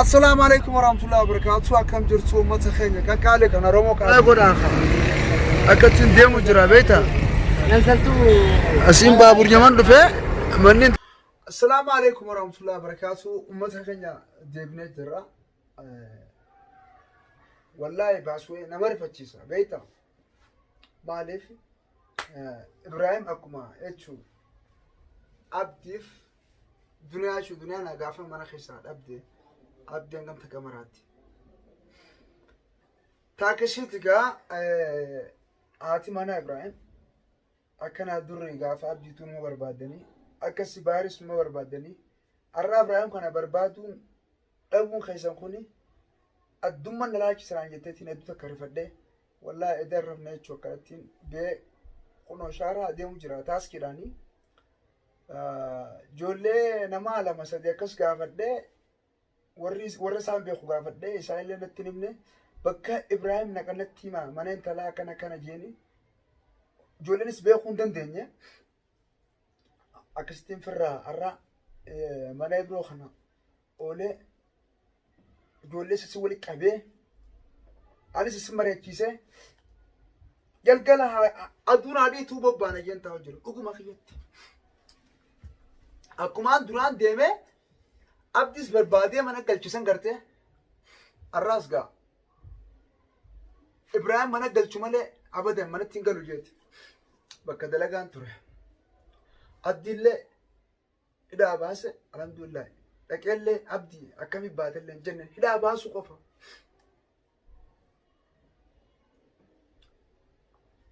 Assalaamu alaikum warahmatullahi wabarakatuh. Akkam jirtu uummata keenya qaqqaalee kan Oromoo kan godhaan akkattiin deemu jira beektaa? Asiin baabur yaman dhufee manneen. Assalaamu alaikum warahmatullahi wabarakatuh. Uummata keenya deebinee jirra. Wallaahi baasuu nama rifachiisa beektaa? Maaliif Ibraahim akkuma jechuun abdiif Duniyaa jechuun duniyaa na gaafa mana keessaa dhabde abdii hangam takka maraatti. Taakisiiti gaa haati manaa Ibraahim akkanaa durri gaafa abdiituu numa barbaaddanii akkasi baaris numa barbaaddanii har'a Ibraahim kana barbaaduun dhabuun keessan kuni addummaan na laalchisanaan jetteetiin hedduu takka rifadhee wallaahi edaa rafne jechuu akkanattiin bee kunoo shaaraa adeemu jira taaskiidhaanii. Ijoollee namaa lama sadi akkas gaafadhee warri warra isaan beeku gaafadhee isaan illee natti hin himne bakka Ibraahim naqan natti hima mana intalaa akkana akkana jeeni ijoolleenis beekuu hin dandeenye akkasittiin firraa har'a mana Ibroo kana oolee ijoollee sisi wali qabee anis isin mari'achiisee galgala aduun adiituu bobbaana jeen taa'u jiru dhuguma kiyyatti. Akkumaan duraan deemee abdiis barbaadee mana galchisan gartee har'aas gaa Ibraahim mana galchu malee abadan manatti hin galu jeeti bakka dalagaan ture. Abdiillee Hidhaa baase alhamdulillah. Dhaqeellee abdii akkamii baatellee hin jenne hidhaa baasu qofa.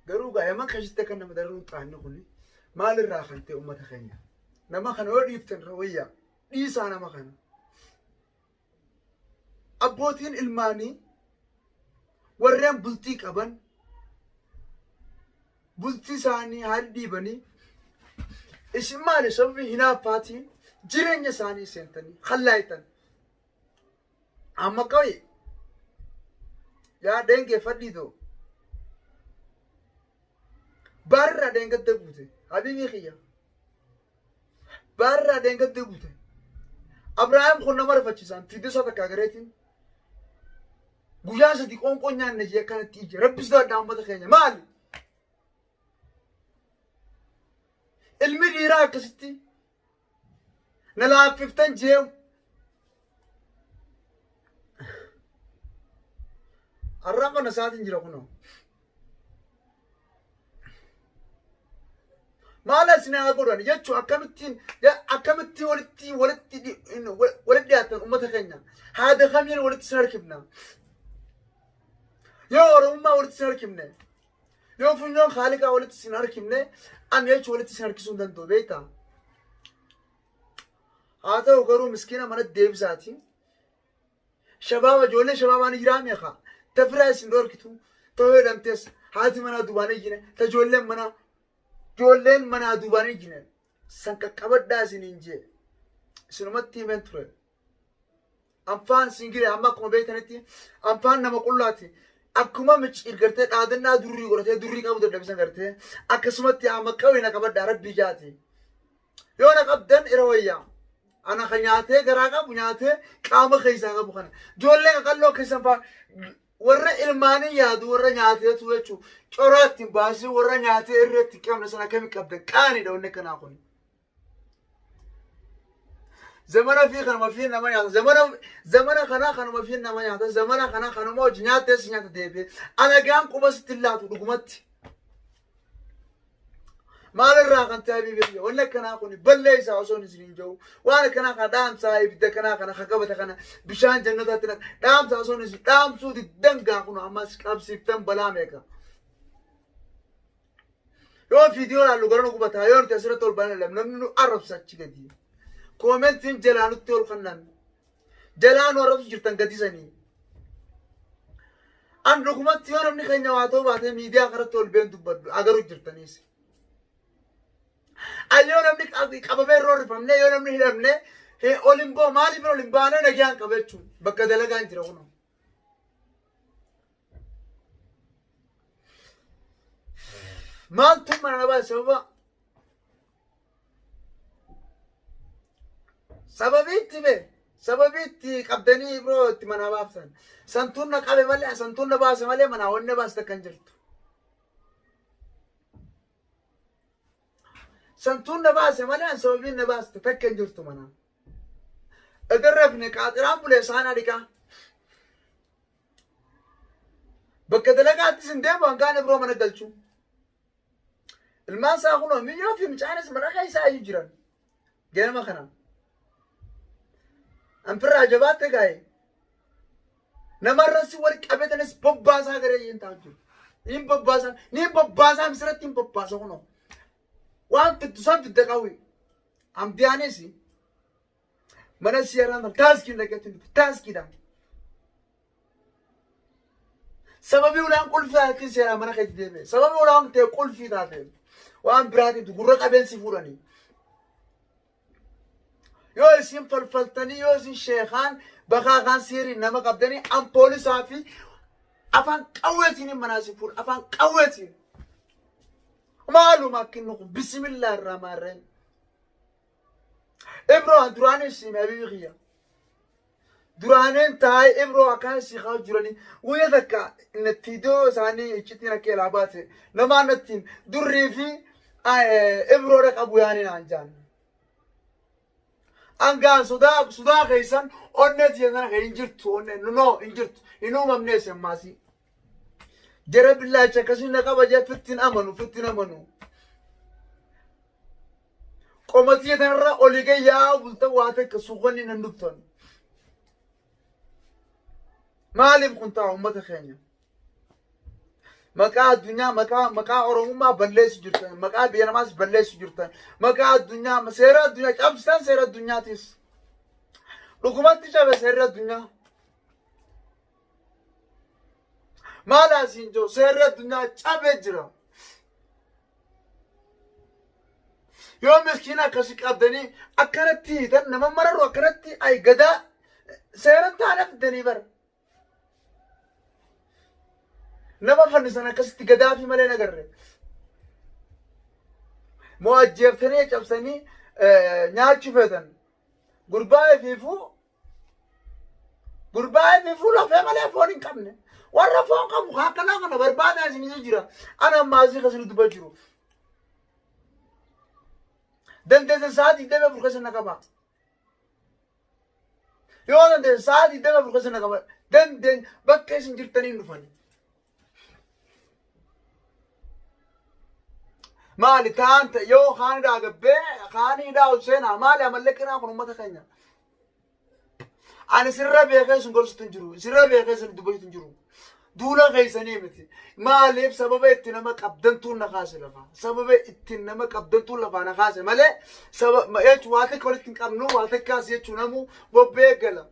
Garuu gaa yaman keessatti akka nama dararuun xaanni kun maalirraa kan ta'e uummata keenya. Nama kana yoo dhiiftan wayyaa dhiisaa nama kana. Abbootiin ilmaanii warreen bultii qaban bultii isaanii haala dhiibanii isin maali sababii hinaaffaatiin jireenya isaanii seentanii hallaayitan. Amma qabi yaa dheengee fadhiitoo baarraa dheengadda buute habiibii kiyya. Baarraa dheengadda buute. Abrahaam kun nama rifachiisaan fiidisa takka agareetiin guyyaa sadi qoonqoo nyaanne jee akkanatti ije rabbi sodaadhaa uummata keenya maali? Ilmi dhiiraa akkasitti na laaffiftan jee har'a mana isaatiin jira kunoo. Maal isin haa godhan jechuun akkamittiin akkamitti walitti walitti walitti dhiyaatan uummata keenya haada kamiin walitti isin harkifna yoo oromummaa walitti isin harkifne yoo funyoon kaaliqaa walitti isin harkifne ani jechuun walitti isin harkisuu hin danda'u beektaa haa ta'u garuu miskiina mana deebisaati. Shabaaba ijoollee shabaabaa ni jiraa meeqa ta firaa isin dhorkitu ta yoo hidhamtes haati manaa duubaan ijjine ta ijoolleen manaa ijoolleen manaa duubaan ijjine san qaqqabadhaa isiniin jee isinumatti himeen ture. Anfaan singire amma akkuma beektanitti anfaan nama qullaati. Akkuma micciir gartee dhaadannaa durrii godhatee durrii qabu dadhabisan gartee akkasumatti amma qawwee na qabadhaa rabbii jaati. Yoo na qabdan ira wayyaa. Ana ka nyaatee garaa qabu nyaatee qaama keessaa qabu kana. Ijoollee qaqalloo keessan faa warra ilmaanii yaadu warra nyaateetu jechuun coraa ittiin baasee warra nyaatee irra itti qabne sana akkami qabdan qaaniidha wanni akkanaa kun. Zamana fi kanuma fi nama nyaata zamana zamana kana kanuma fi nama nyaata zamana kana kanuma hojii nyaattee si nyaata deebi'ee alagaan quba sitti hin laatu dhugumatti. Maalirraa kan ta'e biyya wanni akkanaa kun balleessaa osoo isin hin jiru waan akkanaa kana dhaamsaa ibidda kanaa kana kakabata kana bishaan jannataatti naqa dhaamsaa osoo isin dhaamsuu diddan gaa kun ammas qabsiiftan balaa meeqa. Yoo viidiyoo laallu gara nu gubataa yoo nuti asirratti ol baanee namni nu arrabsa achi gadi. Koomentiin jalaa nutti ol kannan. Jalaa nu arrabsu jirtan gadisanii. An dhugumatti yoo namni keenya waa ta'uu baatee miidiyaa kanatti ol been dubbadhu agaruu jirtaniis. An yoo namni qabamee roorrifamne yoo namni hidhamne ol hin ba'u maaliif ol hin baane nagaan qaba jechuun bakka dalagaan jira kunoo. Maaltu mana na baase sababa sababii itti bee Sababii itti qabdanii biroo itti manaa baaftan. Santuun na qabe malee santuun na baase malee manaa wanni na baase takka hin jirtu. Santuun na baase malee an sababiin na baaste takka hin jirtu manaa. Egarrafne qaaxiraan bulee saanaa dhiqaa. Bakka dalagaattis hin deemu hangaan biroo mana galchuu. Ilmaan isaa kunoo miyyoo fi mucaanis mana keessaa iyyuu jiran. Ganama kana. Anfirraa jabaatte gaa'e. Namarra si wal qabetanis bobbaasaa garee hin taa'u jiru. Niin bobbaasaa, niin bobbaasaa misirratti hin bobbaasa kunoo. Waan fiddu san fidda qawwi. Amdiyaanis mana seeraan taaskiin dhaqeetti taaskiidhaan. Sababii ulaan qulfii taatetti seeraa mana keetti deebi'e. Sababii ulaan ta'e qulfii taate waan biraatiin gurra qabeen si fuudhanii. Yoo isin falfaltanii yoo isin sheekaan bakaa kaan seeriin nama qabdanii an poolisaa fi afaan qawweetiin manaa si fuudha afaan qawweetiin. Maaluma akkinni kun bismillah irraa maarreen. Ibro an duraanii siime habiibi kiyya. Duraaneen taa'ee Ibro akkaan si kaa jiranii guyya takka natti iddoo isaanii iccitiin akka ilaa baate namaan nattiin durrii fi Ibroodha qabu yaani naan jaan. Angaan sodaa sodaa keessan onnee tiyya sana kan hin jirtu onnee no hin jirtu hin uumamnees ammaasii. Jara billaacha akkasii na qaba jee fittiin amanu fittiin amanu. Qomatii tanarra olii gad yaa'aa bulta waa takka suuqonni nan dhuftan. Maaliif kun ta'a uummata keenya? Maqaa addunyaa maqaa maqaa Oromummaa balleessu jirtan maqaa biyya namaas balleessu jirtan maqaa addunyaa seera addunyaa cabsitan seera addunyaatis. Dhugumatti cabe seerri addunyaa. Maal asiin jiru seerri addunyaa cabee jira. Yoo miskiina akkasii qabdanii akkanatti hiitan nama mararru akkanatti ay gadaa seeran taana fiddanii bara. Nama fannisan akkasitti gadaa fi malee nagarre. Moo ajjeeftanii cabsanii nyaachuu feetan. Gurbaa ifiifuu Gurbaa inni fuula fee malee foon hin qabne. Warra foon qabu haa akkanaa kana barbaadaa isin jira. Ana ammaa asii kan dubba jiru. Dandeessa sa'aa 24 keessa na qaba. Yoo dandeessa sa'aa 24 keessa na qaba. Dandeen bakka isin jirtanii hin dhufani. Maali taan yoo kaan hidhaa gabbee kaan hidhaa ol seenaa maali amallee qinaa kun uummata keenya. Ani sirra beekee isin gorsutu hin jiru. Sirra beekee isin dubbatu hin jiru. Duula keessanii miti. Maaliif sababa itti nama qabdantuun na kaase lafa. Sababa itti nama qabdantuun lafaa na kaase malee sababa jechuun waa takka walitti hin qabnu waa takkaas jechuun namuu bobbee gala.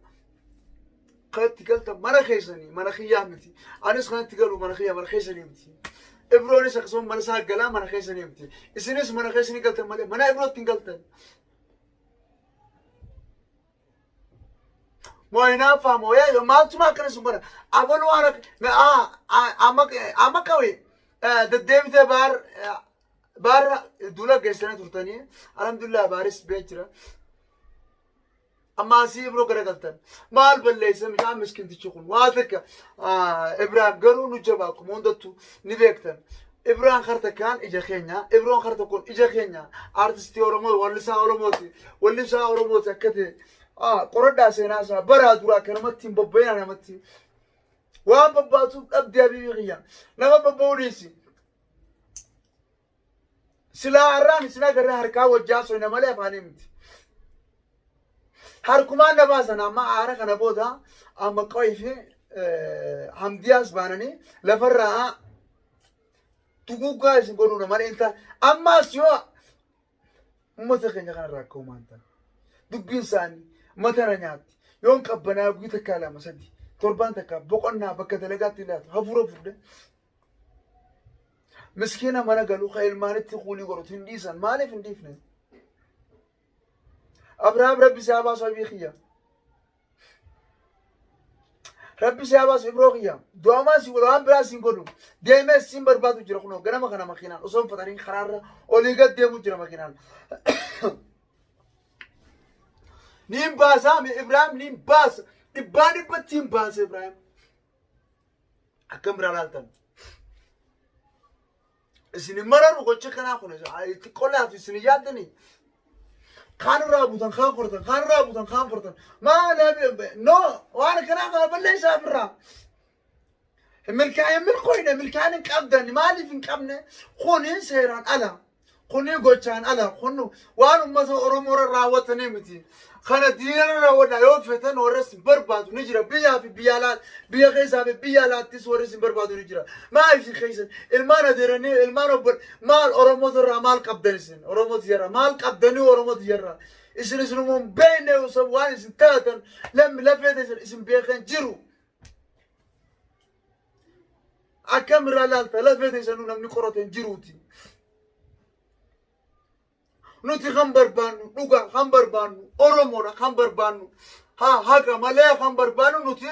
Kan itti galtan mana keessanii mana kiyyaa miti. Anis kan itti galu mana kiyyaa mana keessanii miti. Ibroonis akkasuma mana isaa galaa mana keessanii miti. Isinis mana keessanii galtan malee mana Ibrootti hin galtan. Moo hinaaffaa moo yaa maaltuma akkana sun godha. Abon waan akka amma qabe deddeebitee baar baar duula geessanii turtanii alhamdulillah baaris bee jira. Amma asii ibroo garagaltan. Maal balleessa mucaan miskintichi kun waa takka Ibraahim garuu nu jabaa akkuma hundattu ni beektan. Ibraan kar takkaan ija keenya, Ibroon kar tokkoon ija keenya. Artistii Oromoo, wallisaa Oromooti, wallisaa Oromooti akka ta'e. Qoradhaa seenaa isaa baraa duraa akkanumatti hin bobba'inaa namatti. Waan bobbaatuuf dhabdee habiibii kiyya. Nama bobba'uu dhiisi. Silaa har'aan isin agarra harkaa wajjaa soina malee afaanii miti. Harkumaan na baasan amma aara kana booda amma qo'ii fi hamdiyaas baananii lafarraa duguuggaa isin godhuudha malee hin taane. Ammaas yoo uummata keenya kanarraa akka homaa hin taane. Dubbiin isaanii matana nyaatti. Yoon qabbanaa guyyaa takkaa lama sadi torbaan takka boqonnaa bakka dalagaatti ilaatu hafuura fuudhee Miskiina mana galu ka ilmaanitti kuulii godhatu hin dhiisan. Maaliif hin dhiifne? Abrahaam rabbi si haa baasu abii kiyya. Rabbi si haa baasu ibroo kiyya. Du'amaa si godhu waan biraa si hin godhu. Deemee siin barbaadu jira kunoo ganama kana makiinaan osoo hin fatariin karaarra olii gad deemu jira makiinaan. Niin baasaa mi Ibraahim niin baasa. Dhibbaa dhibbatti hin baasa Ibraahim. Akkam biraa laaltan. Isin hin mararu gocha kanaa kun xiqqoo isin hin yaaddanii. Kaan irraa buutan kaan kortan kaan irraa buutan kaan kortan. Maal no waan kanaa kana balleessaa ofirraa. Milkaa'in milkooyne milkaa'in hin qabdan maaliif hin qabne kuni seeraan ala kuni gochaan ala kun waan uummata Oromoo irra raawwatanii miti. Kana diinarra raawwadha yoo feetan warra isin barbaadu ni jira biyyaa fi biyya alaa biyya keessaa fi biyya alaattis warri isin barbaadu ni jira. Maal isin keessan ilmaan adeeranii ilmaan obbo maal Oromoota irraa maal qabdan isin Oromoota irraa maal qabdanii Oromoota irraa isin isinuma hin beekne waan isin taatan lammi lafee teessan isin beekan jiru. Akkam irraa laalta lafee teessanuu namni qorate hin jiruuti. Nuti kan barbaannu dhuga kan barbaannu Oromoodha kan barbaannu haa haqa malee kan barbaannu nuti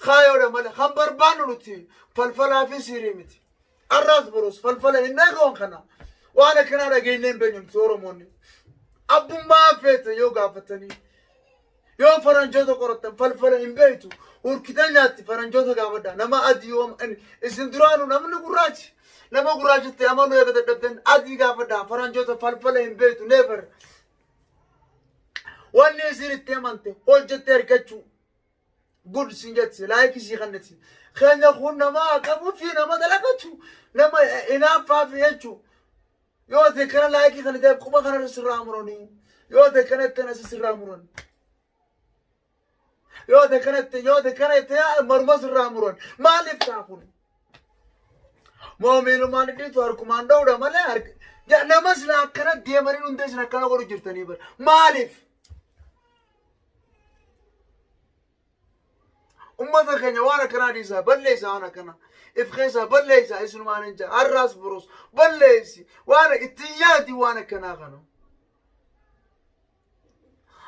kaayoodha malee kan barbaannu nuti falfalaa fi siirii miti. Arraas boros falfala hin dhagahuun kana waan akkanaa dhageenyee hin beeknu nuti Oromoonni. Abbummaa feete yoo gaafatanii Yoo faranjoota qorattan falfala hin beektu. Hurkitan nyaatti faranjoota gaafadha. Nama adii yoo isin duraanu namni gurraachi. Nama gurraachatti amanuu eega dadhabdan adii gaafadha. Faranjoota falfala hin beektu never. Wanni isin itti amante hojjette argachuu. Good sin jetti laayikii sii kenniti. Keenya kun nama qabuu fi nama dalagatu nama hinaaffaa fi jechuudha. Yoo ati akkana laayikii kana ta'e quba kanarra sirraa muranii. Yoo ati akkana itti asi sirraa muran. Yoo ati akkana itti yoo ati akkana itti maruma sirraa muran. Maaliif ta'a kun? Moomiilumaan dhiitu harkumaan dha'uudha malee harka nama sila akkana deemanii hundee isin akkana godhu jirtanii bara. Maaliif? Ummata keenya waan akkanaa dhiisaa balleessaa waan akkanaa. If keessaa balleessaa isinumaan hin jaa har'aas borus balleessi waan ittiin yaadi waan akkanaa kana.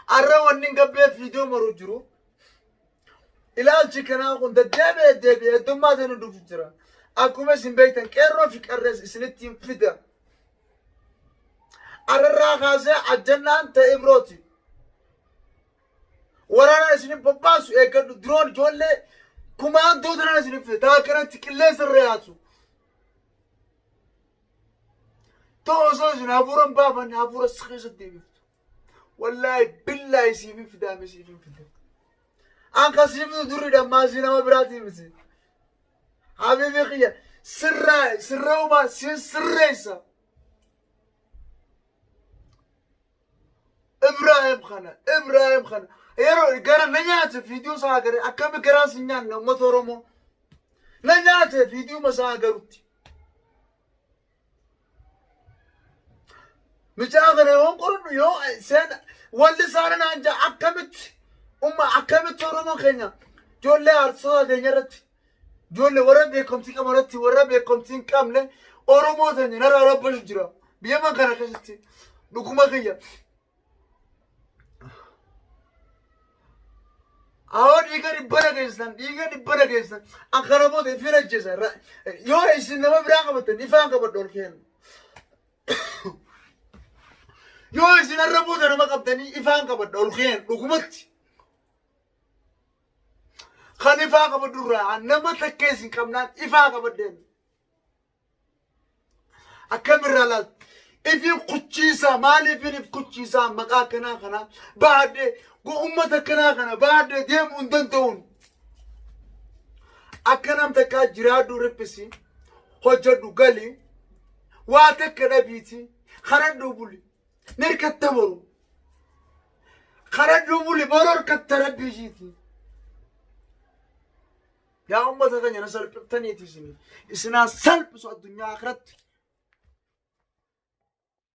Har'a wanni hin gabbee viidiyoo maru jiru. Ilaalchi kanaa kun deddeebi'ee deddeebi'ee heddummaa ta'e nu dhufu jira. Akkuma isin beektan qeerroo fi qarrees isinitti hin fida. Ararraa kaasee ajjannaan ta'e birooti. Waraanaan isin bobbaasu eeggadhu diroon ijoollee kumaandoo tanaan isin fide taa akkanatti qilleensa irra yaatu. Too osoo isin hafuura hin baafanne hafuura si keessa deebiftu. Wallaahi billaahi siif hin fidaame siif hin fide. An kan siif fidu durri dhammaa si nama biraatii miti. Habiibii kiyya sirraa sirree'umaa siin sirreessa. Ibraahim kana Ibraahim kana yeroo gara na nyaate viidiyoo isaa agaree akkami garaa sin nyaanne uummata Oromoo na nyaate viidiyoo isaa agarutti. Mucaa kana yoo qorannu yoo seena walli isaanii naan jaa akkamitti umma akkamitti Oromoo keenya ijoollee aartistoota keenya irratti ijoollee warra beekamtii qaban irratti warra beekamtii hin qabne Oromoo teenya narraa rabbashu jira. Biyya man kana keessatti dhuguma kiyya. Awoo dhiiga dhibba dhageessan dhiiga dhibba dhageessan akkana booda ifin ajjeesa yoo isin nama biraa qabattan ifaan qabadhu ol kennu. Yoo isin har'a booda nama qabdanii ifaan qabadha ol kennu dhugumatti. Kan ifaa qabadhu irraa nama takka isin qabnaan ifaa qabadheen. Akkamirraa laaltu? Ifin kuchiisaa maaliifin if kuchiisaa maqaa akkanaa kana baadhee uummata akkanaa kana baadhee deemuu hin danda'uun. Akka nam takkaa jiraadhu riphisi hojjedhu gali waa takka dhabiiti karadhu buli ni hirkatta boru. Karadhu buli boru hirkatta rabbii ishiiti. Yaa uummata keenya na salphiftaniiti isin. Isinaa salphisu addunyaa akiratti.